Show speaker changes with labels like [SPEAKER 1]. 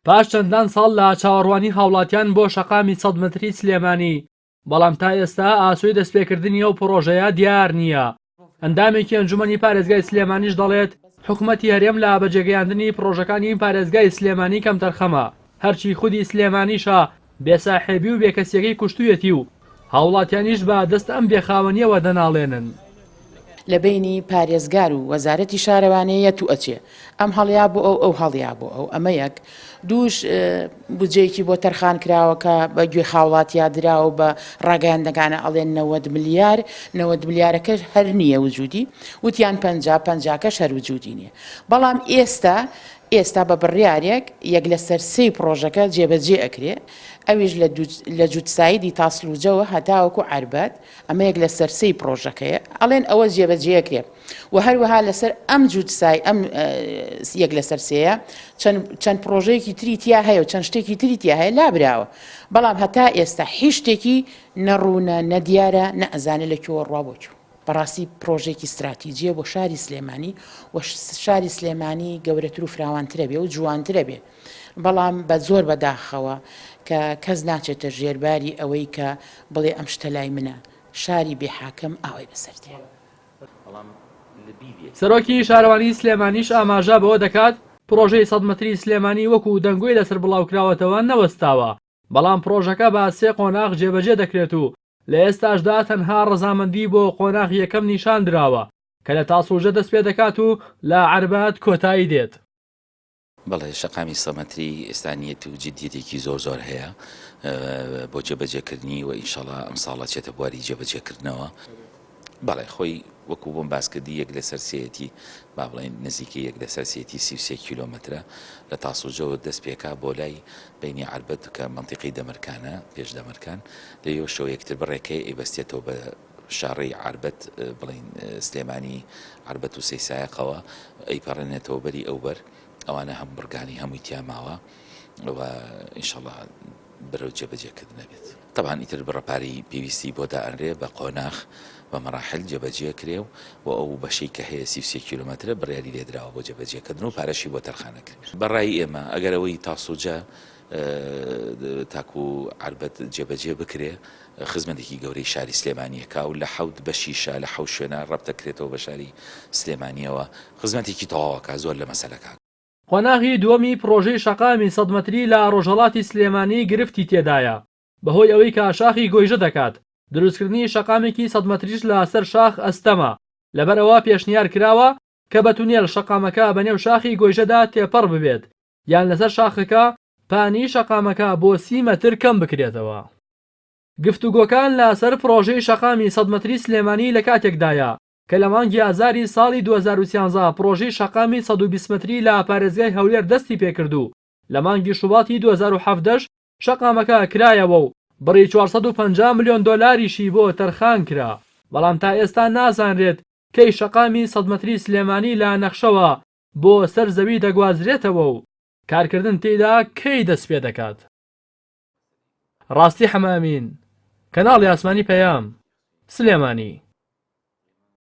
[SPEAKER 1] پاش چەندان ساڵ لە چاوەڕوانی هاوڵاتیان بۆ شەقامی سەد مەتری سلێمانی، بەڵام تا ئێستا ئاسۆی دەستپێکردنی ئەو پڕۆژەیە دیار نییە. ئەندامێکی ئەنجومەنی پارێزگای سلێمانیش دەڵێت، حکومەتی هەرێم لە بەجێگەیاندنی پڕۆژەکانی پارێزگای سلێمانی کەمتەرخەمە، هەرچی خودی سلێمانیشە بێساحێبی و بێکەسییەکەی کوشتوویەتی و هاوڵاتیانیش بە دەست ئەم بێخاوەنییەوە دەناڵێنن.
[SPEAKER 2] لە بەینی پارێزگار و وەزارەتی شارەوانێ یەت و ئەچێ ئەم هەڵیا بۆ ئەو ئەو هەڵیا بۆ ئەو ئەمە یەک دووش بودجەیەکی بۆ تەرخان کراوە کە بە گوێ خاوڵاتیا دراوە و بە ڕاگەیاندنەکانە ئەڵێن 90 ملیار 90 ملیارەکەش هەر نییە وجودی وتیان 50 پەنجاکەش هەر وجودی نییە بەڵام ئێستا ئێستا بە بڕیارێک یەک لەسەر سێی پڕۆژەکە جێبەجێ ئەکرێ ئەویش لە جوتسایدی تاسلوجەوە هەتاوەکو عەربەت ئەمە یەک لەسەر سێی پڕۆژەکەیە ئەڵێن ئەوە جێبەجێکرێ و هەروەها لەسەر ئەم جوتسای ئەم یەک لەسەر سێیە چەند چەند پڕۆژەیەکی تری تیا هەیە و چەند شتێکی تری تیا هەیە لابراوە بەڵام هەتا ئێستا هیچ شتێکی نەڕوونە نەدیارە نە ئەزانێ لە کوێوە ڕوا بۆ کوێ. بەڕاستی پرۆژەیەکی ستراتیجیە بۆ شاری سلێمانی و شاری سلێمانی گەورەتر و فراوانترە بێ و جوانترە بێ بەڵام بە زۆر بەداخەوە کە کەس ناچێتە ژێرباری ئەوەی کە بڵێ ئەم شتە لای منە شاری بێ حاکم ئاوای بەسەر دێ.
[SPEAKER 1] سەرۆکی شارەوانیی سلێمانیش ئاماژە بەوە دەکات، پڕۆژەی سەد مەتری سلێمانی وەکو دەنگۆی لەسەر بڵاوکراوەتەوە نەوەستاوە، بەڵام پڕۆژەکە بە سێ قۆناغ جێبەجێ دەکرێت و لە ئێستاشدا تەنها ڕەزامەندی بۆ قۆناغی یەکەم نیشان دراوە کە لە تاسڵوجە دەست پێدەکات و لە عەربەت کۆتایی دێت.
[SPEAKER 3] بەڵێ شەقامی سەمەتری ئێستا نیەت و جدیەتێکی زۆر زۆر هەیە بۆ جێبەجێکردنی و ئینشەڵا ئەمساڵ ئەچێتە بواری جێبەجێکردنەوە. بەڵێ خۆی وەکو بۆم باس کردی یەک لەسەر سێیەتی با بڵێین نزیکەی یەک لەسەر سێیەتی 33 کیلۆمەترە لە تاسوجەوە دەست پێکا بۆ لای بینی عەربەت کە مەنتیقەی دەمەرکانە پێش دەمەرکان لەوێشەوە یەکتر بڕێکەی ئەیبەستێتەوە بە شاڕێی عەربەت بڵێین سلێمانی عەربەت و سەیسایەقەوە ئەیپەڕێنێتەوە بەری ئەوبەر ئەوانە هەم بڕگانی هەمووی تیا ماوە و ئینشەڵا بەرەو جێبەجێکردنە بێت. تەبعەن ئیتر بڕە پارەی پێویستی بۆ دائەنرێ بە قۆناغ بە مەراحل جێبەجێ کرێ و ئەو بەشەی کە هەیە 33 کیلۆمەترە بڕیاری لێدراوە بۆ جێبەجێکردن و پارەشی بۆ تەرخان ئەکرێ. بە ڕای ئێمە ئەگەر ئەوەی تاسوجە تاکو عەربەت جێبەجێ بکرێ خزمەتێکی گەورەی شاری سلێمانی ئەکا و لە حەوت بەشیشا لە حەوت شوێنا ڕەبت ئەکرێتەوە بە شاری سلێمانیەوە خزمەتێکی تەواو ئەکا زۆر لە مەسەلەکە.
[SPEAKER 1] قۆناغی دووەمی پڕۆژەی شەقامی سەد مەتری لە ڕۆژهەڵاتی سلێمانی گرفتی تێدایە، بەهۆی ئەوەی کە شاخی گۆیژە دەکات، دروستکردنی شەقامێکی سەد مەتریش لە سەر شاخ ئەستەمە، لەبەرئەوە پێشنیار کراوە کە بە تونێل شەقامەکە بەنێو شاخی گۆیژەدا تێپەڕ ببێت، یان لەسەر شاخەکە پانی شەقامەکە بۆ سی مەتر کەم بکرێتەوە. گفتوگۆکان لەسەر پڕۆژەی شەقامی سەد مەتری سلێمانی لە کاتێکدایە کە لە مانگی ئازاری ساڵی 2013 پڕۆژەی شەقامی 120 مەتری لە پارێزگای هەولێر دەستی پێکرد و لە مانگی شوباتی 2017 شەقامەکە کرایەوە و بڕی 450 ملیۆن دۆلاریشی بۆ تەرخان کرا، بەڵام تا ئێستا نازانرێت کەی شەقامی سەد مەتری سلێمانی لە نەخشەوە بۆ سەر زەوی دەگوازرێتەوە و کارکردن تێیدا کەی دەستپێدەکات؟ ڕاستی حەمەئەمین، کەناڵی ئاسمانی پەیام، سلێمانی.